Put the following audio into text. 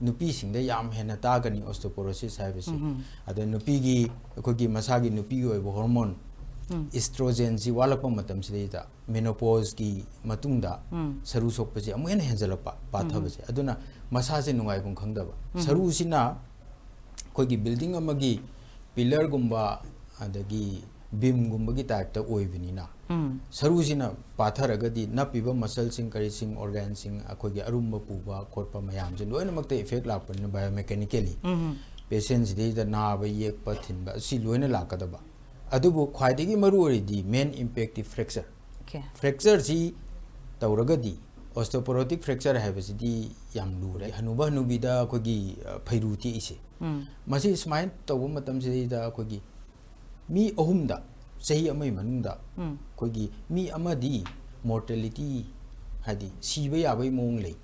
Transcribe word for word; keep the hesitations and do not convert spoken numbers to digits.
ꯅꯨꯄꯤꯁꯤꯡꯗ ꯌꯥꯝ ꯍꯦꯟꯅ ꯇꯥꯒꯅꯤ osteoporosis ꯍꯥꯏꯕꯁꯤ꯫ ꯑꯗ ꯅꯨꯄꯤꯒꯤ, ꯑꯩꯈꯣꯏꯒꯤ ꯃꯁꯥꯒꯤ ꯅꯨꯄꯤꯒꯤ ꯑꯣꯏꯕ hormone estrogenꯁꯤ ꯋꯥꯠꯂꯛꯄ ꯃꯇꯝꯁꯤꯗꯩꯗ menopauseꯀꯤ ꯃꯇꯨꯡꯗ ꯁꯔꯨ ꯁꯣꯛꯄꯁꯦ ꯑꯃꯨꯛ ꯍꯦꯟꯅ ꯍꯦꯟꯖꯜꯂꯛꯄ, ꯄꯥꯊꯕꯁꯦ꯫ ꯑꯗꯨꯅ ꯃꯁꯥꯁꯦ ꯅꯨꯡꯉꯥꯏꯐꯝ ꯈꯪꯗꯕ꯫ ꯁꯔꯨꯁꯤꯅ ꯑꯩꯈꯣꯏꯒꯤ building ꯑꯃꯒꯤ pillarꯒꯨꯝꯕ ꯑꯗꯒꯤ beamꯒꯨꯝꯕꯒꯤ typeꯇ ꯑꯣꯏꯕꯅꯤꯅ, ꯁꯔꯨꯁꯤꯅ ꯄꯥꯊꯔꯒꯗꯤ ꯅꯞꯄꯤꯕ muscleꯁꯤꯡ, ꯀꯔꯤꯁꯤꯡ, organꯁꯤꯡ, ꯑꯩꯈꯣꯏꯒꯤ ꯑꯔꯨꯝꯕ ꯄꯨꯕ ꯈꯣꯠꯄ ꯃꯌꯥꯝꯁꯦ ꯂꯣꯏꯅꯃꯛꯇ effect ꯂꯥꯛꯄꯅꯤꯅ biomechanically patientꯁꯤꯗꯩꯗ ꯅꯥꯕ, ꯌꯦꯛꯄ, ꯊꯤꯟꯕ ꯑꯁꯤ ꯂꯣꯏꯅ ꯂꯥꯛꯀꯗꯕ꯫ ꯑꯗꯨꯕꯨ ꯈ꯭ꯋꯥꯏꯗꯒꯤ ꯃꯔꯨ ꯑꯣꯏꯔꯤꯗꯤ main impactꯇꯤ fracture꯫ Okay. Fractureꯁꯤ ꯇꯧꯔꯒꯗꯤ, osteoporotic fracture ꯍꯥꯏꯕꯁꯤꯗꯤ ꯌꯥꯝ ꯂꯨꯔꯦ꯫ ꯍꯅꯨꯕ ꯍꯅꯨꯕꯤꯗ ꯑꯩꯈꯣꯏꯒꯤ, ꯑ, ꯐꯩꯔꯨ ꯇꯦꯛꯏꯁꯦ꯫ ꯃꯁꯤ ꯁꯨꯃꯥꯏꯅ ꯇꯧꯕ ꯃꯇꯝꯁꯤꯗꯩꯗ ꯑꯩꯈꯣꯏꯒꯤ ꯃꯤ ꯑꯍꯨꯝꯗ ꯆꯍꯤ ꯑꯃꯒꯤ ꯃꯅꯨꯡꯗ ꯑꯩꯈꯣꯏꯒꯤ ꯃꯤ ꯑꯃꯗꯤ mortality, ꯍꯥꯏꯗꯤ ꯁꯤꯕ ꯌꯥꯕꯒꯤ ꯃꯑꯣꯡ ꯂꯩ꯫